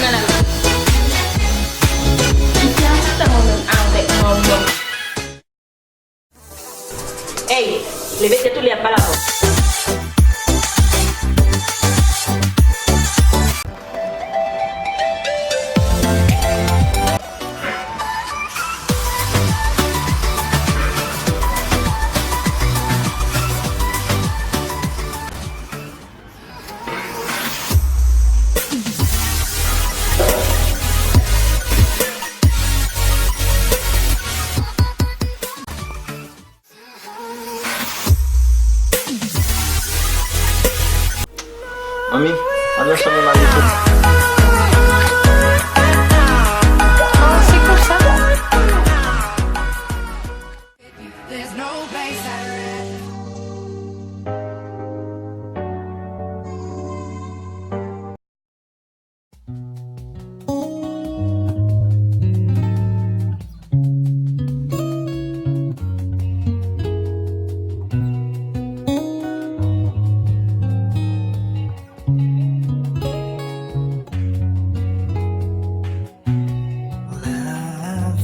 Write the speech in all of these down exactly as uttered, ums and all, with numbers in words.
Nan la. Kisa sa mwen menm avèk manman? Ey, leve tèt ou, li ap pale avè w. Manmi, ann nan chanm mwen, m al mete. Oh, se konsa.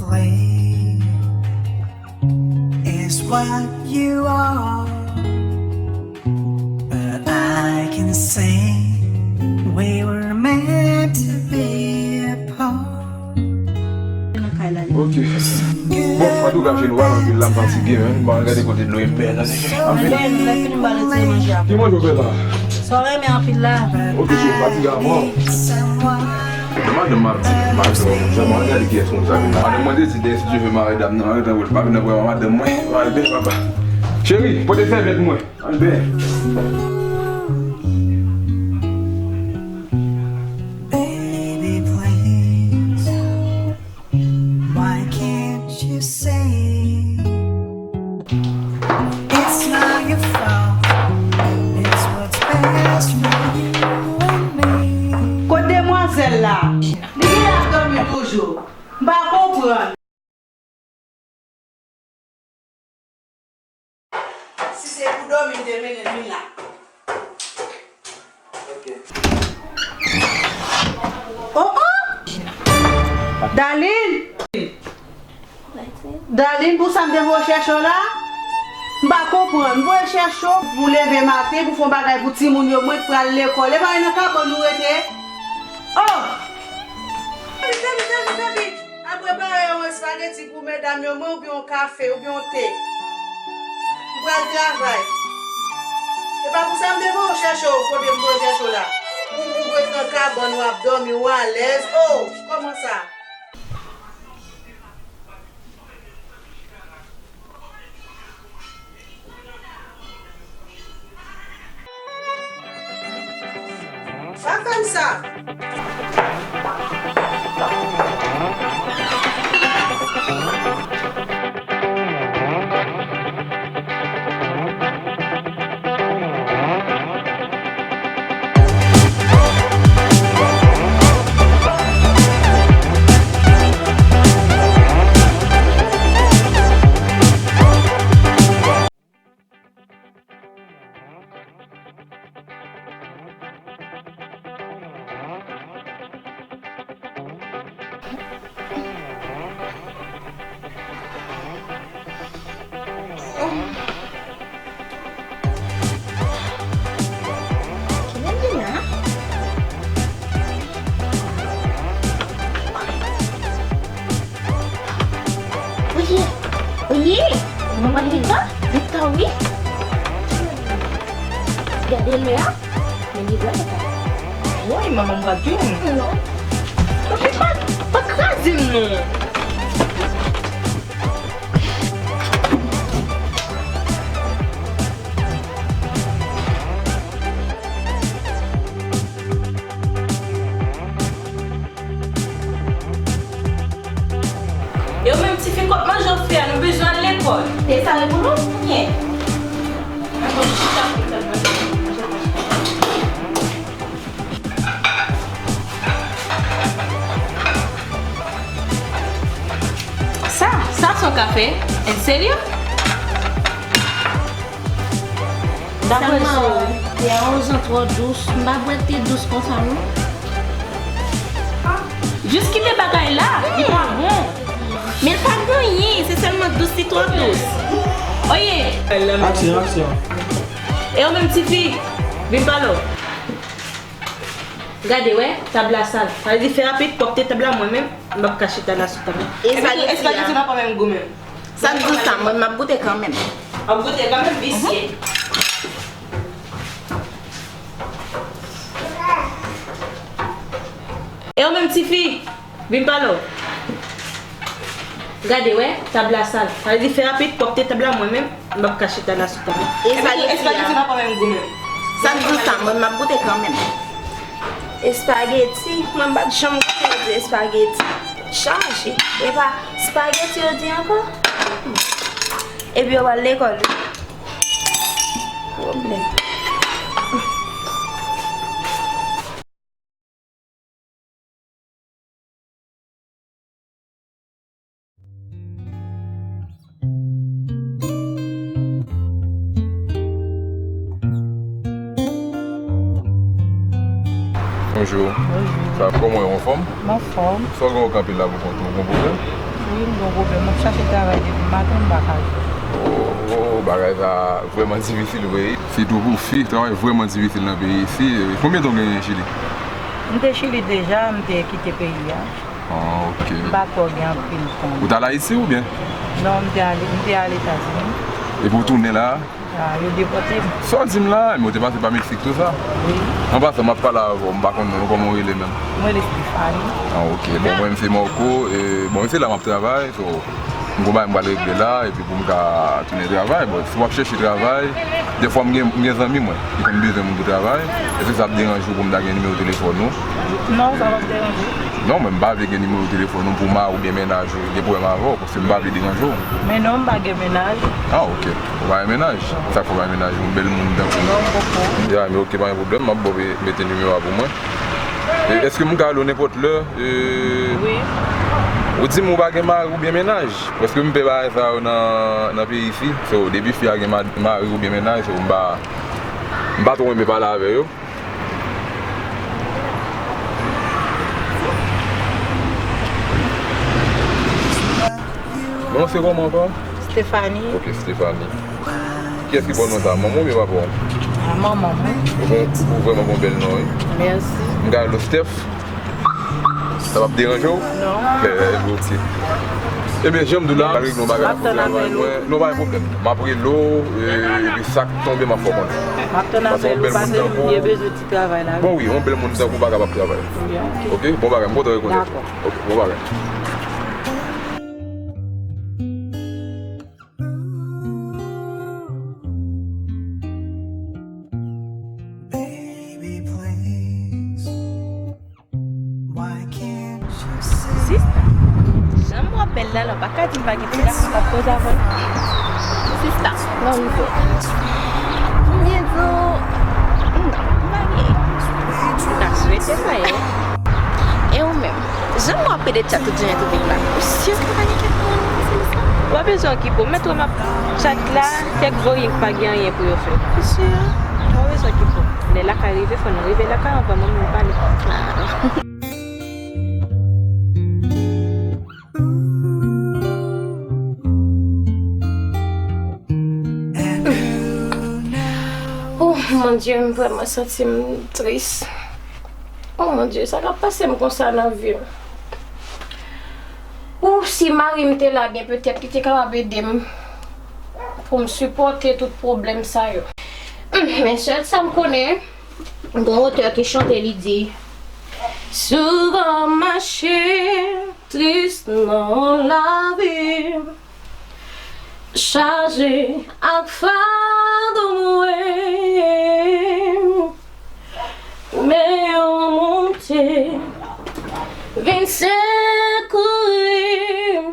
Lovely is what you are. But I can say we were meant to be apart. Ok. Bon, antouka, je nou pale anpil la, m fatige, men. Bon, gade kote dlo m bèl la. Anpil. Anpil, lè fini m pral retire manje a. Ki manje w fè la? Sa w renmen anpil la. Ok, je fatige avan. Madanm m ap di, m ap di, sèlman gade kiyès moun sa vin la. Madanm mwen te di, dèyè, si Dye vle, m a wè dam nan, ann tann, pa vin nan pran madanm mwen, m al byen, papa. Cheri, pote sèvyèt mwen, ann byen. Baby, please. Why can't you say it's not your fault? It's what's best for you and me. Kot demwazèl la? Li genlè ap dòmi toujou. M pa konprann. Si se pou dòmi, m te mennen l vin la. Ok. Oh, oh! Darline! Darline, pou sa m te voye chèche w la? M pa konprann. M voye chèche w pou leve maten, pou fè yon bagay pou timoun yo, mwen k pral lekòl. E pa nan kabann ou rete? Oh! Vite, vite, vite, vite! Al prepare yon espageti pou medam yo, mwen, oubyen yon kafe, oubyen yon te. M pral travay. E pa pou sa m te voye w chèche w, kote m voye chèche w la. Ou, ou ret nan kabann, w ap dòmi, ou alèz. Oh, kòman sa? Pa fè m sa! Kilè l ye la? Oye, oye, manman Lita, Lita wi. Gade lè a, men li bwè tata. Woy, manman m pral touye m. Non. Papi, pa, pa kraze m non. E ou menm tifi, kot manje w fè a? Nou bezwen al lekòl. E sa repon nou kounye. Ankò chita pou tèt manje. Sa, sa se yon kafe? En serye? Daprè sa, te a onz an twò dous. M pa bwè te dous konsa, non. Jis kite bagay la, li pa bon. Men l pa gen anyen, se sèlman dous, li twò dous. Oye! Aksyon, aksyon. E ou menm tifi, vin pale w. Gade, wè, tab la sal. Sa vle di fè rapid, pwòpte tab la, mwen menm, m p ap ka chita la sou tab la. Espageti a. Espageti pa menm gou menm. Sa k di w sa, mwen m ap goute kanmenm. W ap goute kanmenm, visye. E ou menm tifi, vin pale w. Gade, wè, tab la sal. Sa vle di fè rapid, pwòpte tab la, mwen menm, m p ap ka chita la sou tab la. Espageti a. Espageti pa menm gou menm. Sa k di w sa, mwen m ap goute kanmenm. Espageti, mwen m pa t janm konnen yo di espageti. Chaje. E pa espageti yo di ankò? Epi yo pral lekòl wi. Pwoblèm. Bonjou. Bonjou. Sa, kòman w ye, anfòm? M anfòm. Sa w gen w kanpe la pou kont ou, w gen pwoblèm? Wi, m gen pwoblèm. M ap chache travay depi maten, m pa ka jwenn. Oh, oh, bagay sa vrèman difisil vre. Sitou pou fi, travay vrèman difisil nan peyi isi. Konbyen tan w genyen Chili? M te Chili deja, m te kite peyi a. Ah, ok. M pa twò gen anpil tan. Ou t al Ayiti oubyen? Non, m te ale, m te al Etazini. Epi w tounen la? Ah, yo depòte m. Sa w di m la, men w te pase pa Meksik tou sa? Wi. An pasan, m ap pale avè w, m pa konn non w, kòman w rele menm? Mwen rele Stephanie. Ah, ok. Bon, mwen, m se Marco, e, bon, se la m ap travay, so, m gon bagay m pral regle la, epi pou m ka tounen travay. Bon, si w ap chèche travay, defwa m gen, m gen zanmi mwen ki konn bezwen moun pou travay. Èske sa ap deranje w pou m ta gen nimewo telefòn ou? Non, sa p ap deranje. Non, mwen m pa vle gen nimewo telefòn ou pou mari oubyen mennaj ou gen pwoblèm avè w, paske m pa vle deranje w. Men non, m pa gen mennaj. Ah, ok. Ou pa gen mennaj? Sa k fè w pa gen mennaj? Yon bèl moun tankou w. Non, m poko. Ya, men ok, pa gen pwoblèm. M ap ba w mete nimewo a pou mwen. E èske m ka rele w nenpòt lè? E, wi. Ou di m ou pa gen mari oubyen mennaj? Paske m pè bagay sa yo nan, nan peyi isi. So, depi fi a gen ma-, mari oubyen mennaj, so, m pa, m pa twò renmen pale avè yo. Non, se kòman ankò? Stephanie. Ok, Stephanie. Kiyès ki ba w non sa? Manman w oubyen papa w? Ah, manman m. Ou bon, ou vrèman gon bèl non, wi. Mèsi. M ka rele w Steph? Sa p ap deranje w? Non. Eh, ok. Ebyen, jan m di w la, m pral regle yon bagay pou travay mwen. Non, pa gen pwoblèm. M ap rele w, e, epi sa k tonbe, m ap fè w konnen. M ap tann apèl ou, paske m byen bezwen ti travay la. Bon, wi, yon bèl moun tankou w pa kapab travay. Wi, ok. Ok, bon bagay, m kontan rekonèt ou. Dakò. Ok, bon bagay. Sista, jan m wè w bèl la, la, w pa ka di m pa gen ti gason k ap koze avè w. Sista, nan rive. Konbyen di w, hmm, m pa gen. M ta swete sa ye. E ou menm? Jan m wè w ap pede tchat tout jounen tout vit la. Ou si w pa gen kèk moun sou sa? W pa bezwen okipe w. Mèt wè m ap tchat la, kèk voye k pa gen anyen pou yo fè. Ou si w pa bezwen okipe w. Lè lakay rive, fò nou rive lakay anvan manmi m pale. Ah. Oh, mon Dieu, m vrèman santi m tris. Oh, mon Dieu, sa k ap pase m konsa nan vi m? Oh, si mari m te la, byen petèt li te kapab ede m pou m sipòte tout pwoblèm sa yo. Men sèl sa m konnen, gon otè ki chante, li di, Souvan mache tris nan lavi, chaje ak fado mwen, men yon monte vin sekouri m.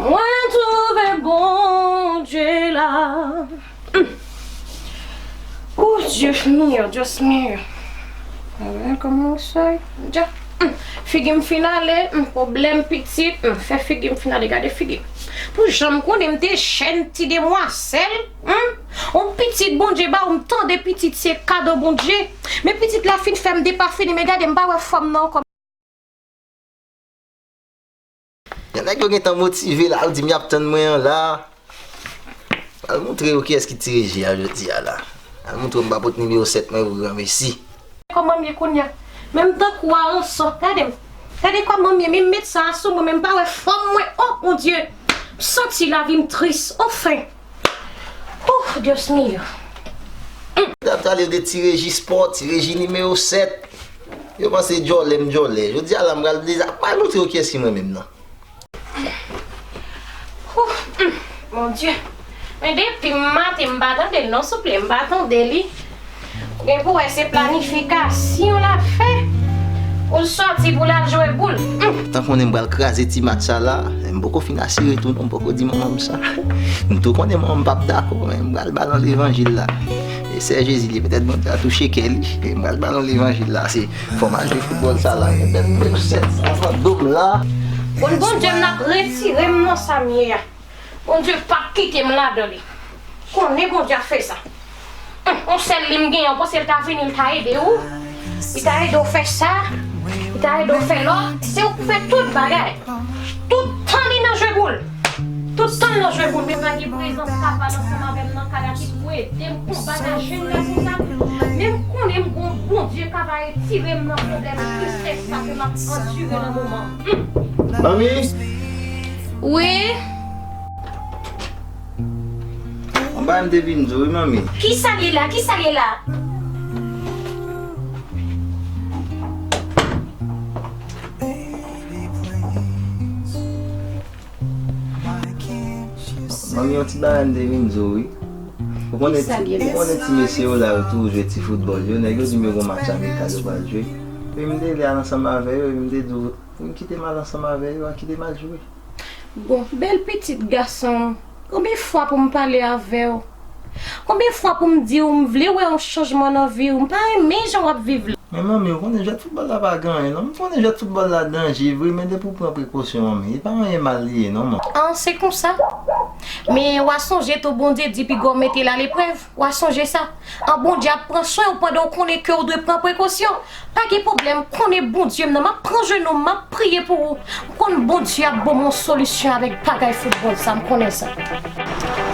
Mwen twouve Bondye la. Mm. Oh, Dios mío, Dios mío. Mwen kòmanse. Dja. Mm. Figi m fin ale, mm, pwoblèm pitit, mm, fè figi m fin ale, gade figi m. Pou jan m konnen m te jèn ti demwazèl, mm. On pitit Bondye ba ou, m tande pitit se kado Bondye. Men pitit la fin fè m depafini, men gade m pa wè fòm nan ankò. Nèg yo gentan motive la, yo di m y ap tann mwen an la. Al montre yo kiyès ki tire ji a jodi a la. Al montre yo m pa pot nimewo sèt mwen pou granmesi. Kòman m ye kounye a? Menm tankou a yon sò. Gade m. Gade kòman m ye. Men m met sa a sou mwen, men m pa wè fòm mwen. Oh, Bondye. M santi lavi m tris. Anfen. Oh, Dios mío. Dapit ale yo de tire ji spò, tire ji nimewo sèt. Yo panse djòlè m djòlè. Jodi a la m pral deza-, pral montre yo kiyès ki mwen menm nan. Ouf, mm, Bondye. Men depi maten m pa tande l non, souple, m pa tande li. Ou gen pou wè se planifikasyon l ap fè pou l sòti pou l al jwe boul. Mm. Tan konnen m pral kraze ti match sa la, m poko fin asire tou non, m poko di manman m sa. M tou konnen manman m p ap dakò, men m pral ba l yon levanjil la. E sè Jezi li, petèt Bondye a touche kè li, men m pral ba l yon levanjil la. Se Fò m al jwe foutbòl sa la, men bèl nimewo sèt sa, avan dom la. Bon, Bondye m n ap retire m nan sa m ye a. Bondye p ap kite m ladan li. Konnen Bondye ap fè sa. Hum, yon sèl li m genyen, w panse l ta vini, l ta ede w? Li ta ede w fè sa? Li ta ede w fè lòt? Se ou k fè tout bagay. Tout tan li nan jwe boul. Tout tan l nan jwe boul. Men pa gen prezans papa l ansanm avè m nan kay la ki pou ede m konbat a jèn gason sa. Men m konnen m gon Bondye k ap retire m nan pwoblèm tristès sa ke m ap andire nan moman. Hum. Manmi? Wi? Yon bagay m te vin di w, wi, manmi. Kisa l ye la? Kisa l ye la? Manmi, yon ti bagay m te vin di w, wi. Ou konnen ti, ou konnen ti mesye yo la, yo toujou jwe ti foutbòl yo. Nèg yo di m yo gon match amikal yo pral jwe. Epi m te vle al ansanm avè yo, epi m te di w, wi, m kite m al ansanm avè yo, a kite m al jwe. Bon, bèl pitit gason, konbyen fwa pou m pale avè w? Konbyen fwa pou m di w m vle wè yon chanjman nan vi w? M pa renmen jan w ap viv la. Men manmi, ou konnen jwèt foutbòl la pa gen anyen non. M konnen jwèt foutbòl la danje vre, men depi w pran prekosyon, manmi, e pa anyen mal li ye non, manmi. An, se konsa. Men w a sonje tou, Bondye di piga w mete l aleprèv. W a sonje sa. An, Bondye ap pran swen w pandan w konnen ke w dwe pran prekosyon. Pa gen pwoblèm, konnen Bondye m nan, m ap pran jenou m, m ap priye pou ou. M konn Bondye ap ban m yon solisyon avèk bagay foutbòl sa, m konnen sa.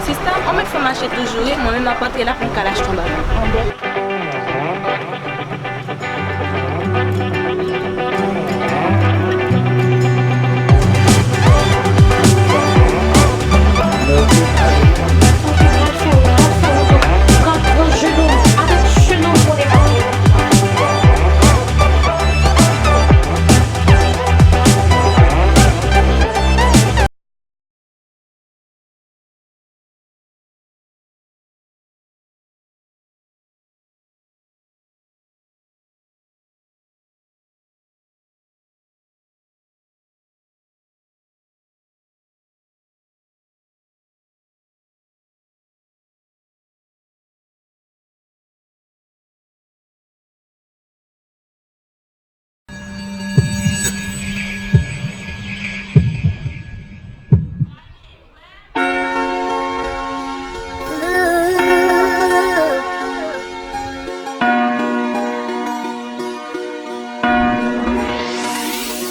Sista, ou mèt fè mache toujou wi, mwen menm m ap antre la pou m ka al achte yon bagay.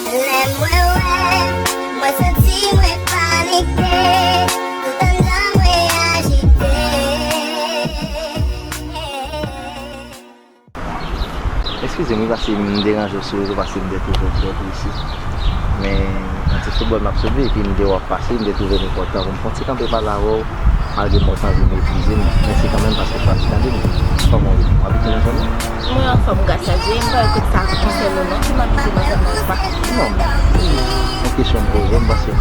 Lè mwen wè, mwen santi mwen panike, tout anndan mwen ajite. Eskize m wi, paske m deranje w sou rezo, paske m te twouve w trè presi. Men, nan ti foutbòl m ap swiv li, epi m te wè w ap pase, m te twouve l enpòtan pou m fè yon ti kanpe pale avè w, malgre m wè w sanble meprize m. Mèsi kanmenm paske w chwazi tande m. Kòman w ye? W abitye nan zòn nan? Mwen anfòm, gras a Dye. M pa wè kote sa konsène w non, si m abitye nan zòn nan ou pa. Non, men, yon kesyon m poze w, m panse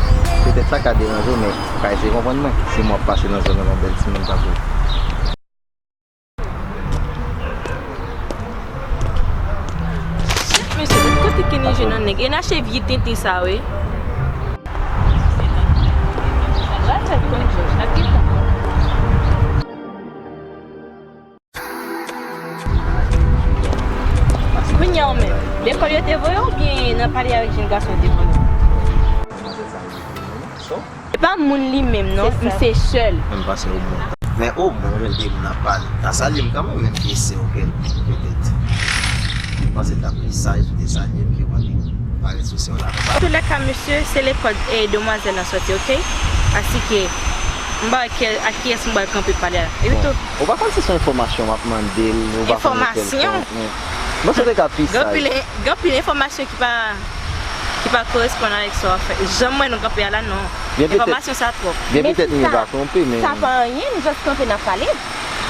petèt sa ka deranje w, men ou ka eseye konprann mwen. Si m wè w ap pase nan zòn nan, yon bèl timoun tankou w. Mesye, kote Kenny jwenn nan nèg? E n achte vye tenten sa, wi. Kounye a ou menm, lekòl yo te voye w oubyen nan pale avèk jèn gason yo te voye w? E pa moun li menm non, m se sè l. Men m panse omwen. Men omwen, men de moun ap pale. Ta salye m kanmenm, menm ke se okèl, petèt. Panse ta plis saj pou te salye m ke mande parèt sou sè w la. Antoulèka, mesye, se lekòl, e, demwazèl lan sòti, oke? Asike, m pa wè kiyè-, ak kiyès m pral kanpe pale a. Epi tou, ou pa konn si se yon enfòmasyon w ap mande l, ou pa konn okenn... Enfòmasyon? Bon, se te ka pi saj. Gen anpil, gen anpil enfòmasyon ki pa, ki pa koresponn avèk sa w ap fè. Jan m wè nou kanpe a la, non. Enfòmasyon sa twòp. Byen petèt nou va twonpe, men sa pa anyen, nou jis kanpe, n ap pale.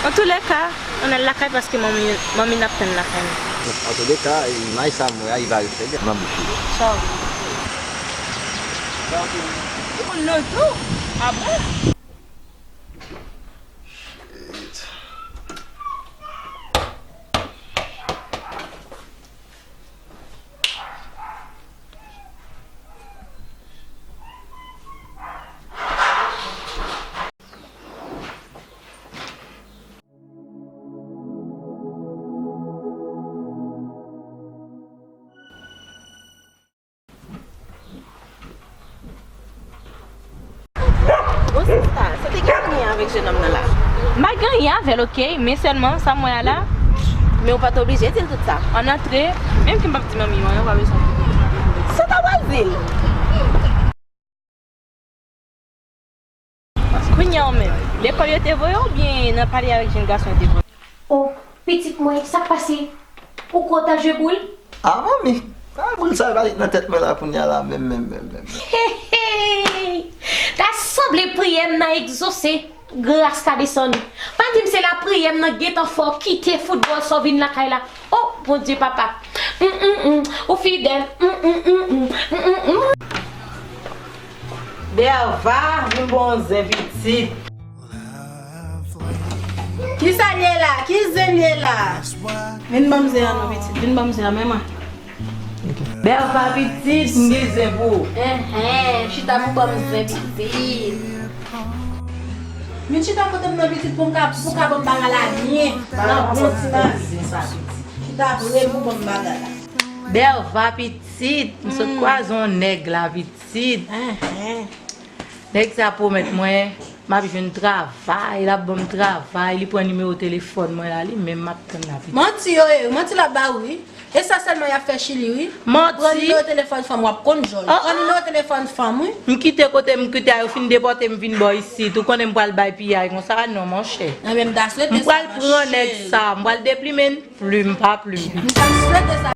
Antoulèka, ann al lakay paske manmi, manmi n ap tann lakay nou. Antoulèka, imaj sa m wè a, li va reflete nan bouch li. Sa w vle? Ou konn non tou? A bon? Bon, sista, sa te gen anyen avèk jennonm nan la? M pa gen anyen avè l, oke, men sèlman sa m wè a la. Men ou pa t oblije di l tout sa. Ann antre, menm ke m p ap di manmi yo anyen, ou pa bezwen. Sa w ta pral di l? Kounye a w menm, lekòl yo te voye w oubyen nan pale avèk jenn gason yo te voye w? O, pitit mwen, sa k pase? Ou kwè w t al jwe boul? A, manmi, a, boul sa yo pa ret nan tèt mwen la kounye a la, menm, menm, menm, menm. Hey, hey! Ta sanble priyè m nan egzose, gras ta desann. Pa di m se la priyè m nan gentan fè w kite foutbòl sa w vin lakay la. O, Bondye papa. Mm, mm, mm. Ou fidèl. Mm, mm, mm, mm. Mm, mm, mm. Berva, vin ba w zen pitit. Ki sa l ye la? Ki zen l ye la? Vin ba m zen an non pitit. Vin ba m zen an, men mwen. Berva pitit, m gen zen pou ou. Enhen, chita pou ba m zen pitit. Vin chita kote m nan pitit pou m ka, pou w ka ba m bagay la byen. Nan bon ti maten sa pitit. Chita pre pou ban m bagay la. Berva pitit, m sot kwaze yon nèg la pitit. Nèg sa pwomèt mwen m ap jwenn travay, l ap ban m travay, li pran nimewo telefòn mwen la, li menm m ap tann la pitit. Manti yo ye, manti l ap ba ou wi. E sa sèlman y ap fè Chili wi. Manti. Pran nimewo telefòn fanm w ap konn jòj. Pran nimewo telefòn fanm wi. M kite kote m kite a, yo fin depòte m vin bò isit. Ou konnen m pral bay piyay konsa? Non monchè. Enben m ta swete sa. M pral pran nèg sa, m pral deplimen l. Plim pa plim. M ta swete sa.